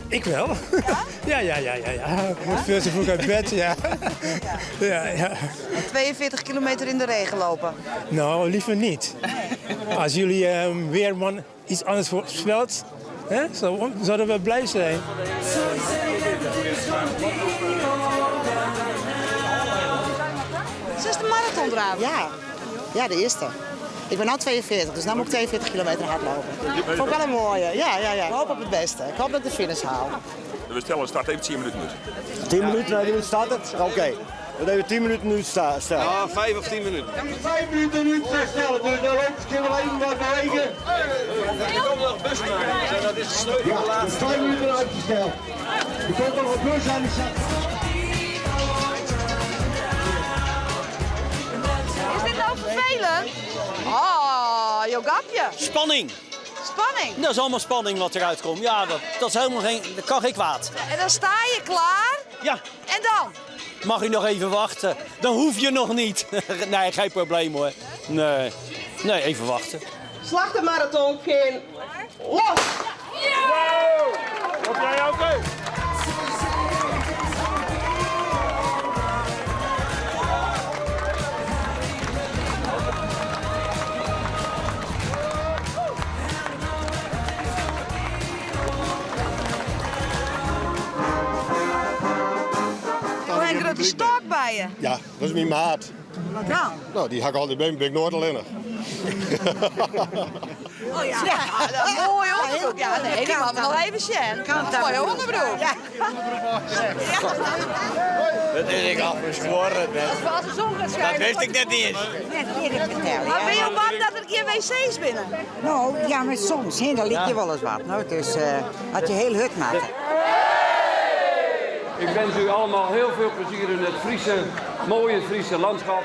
Ik wel. Ja? Ja, ja, ja, ja. Ik moet veel te vroeg uit bed, ja. Ja, ja. 42 kilometer in de regen lopen. Nou, liever niet. Als jullie weerman iets anders voorspelt, hè, zouden we blij zijn. Is de marathon draven? Ja. ja, de eerste. Ik ben nu 42, dus nu moet ik 42 kilometer hardlopen. Vond ik wel een mooie. Ja, ja, ja. Ik hoop op het beste. Ik hoop dat ik de finish haal. We stellen start even 10 minuten nu. 10 minuten naar die starten? Oké. Okay. Dan hebben we 10 minuten nu stellen. Ja, 5 of 10 minuten. 5 minuten nu stellen, dus dan loopt het wel even wat bewegen. Er komt nog een bus aan, dat is de sleutel. Ja, dus 5 minuten uitgesteld. Er komt nog een bus aan die Is dit nou vervelend? Oh, jouw gapje. Spanning. Spanning? Dat is allemaal spanning wat eruit komt. Ja, dat is helemaal geen, dat kan geen kwaad. En dan sta je klaar? Ja. En dan? Mag je nog even wachten? Dan hoef je nog niet. Nee, geen probleem hoor. Nee, nee even wachten. Slag de marathon, kind. Los! Ja! Op jij ook? Hoe een grote stok bij je? Ja, dat is mijn maat. Wat dan? Nou, die ga ik altijd bij me, ben ik nooit alleen. Oh ja, ja dat is een mooie onderbroek. Ja, nee, die mag nog even zien. Een mooie onderbroek. Ja. Dat is ik al verzworen. Als de zon gaat schijnen. Dat wist ik net niet eens. Net eerlijk vertellen. Maar ben je bang dat er geen wc's binnen? Nou, ja, maar soms, hè, dan liep je wel eens wat. Nou, dus had je heel hut maken. Ik wens u allemaal heel veel plezier in het Friese, mooie Friese landschap.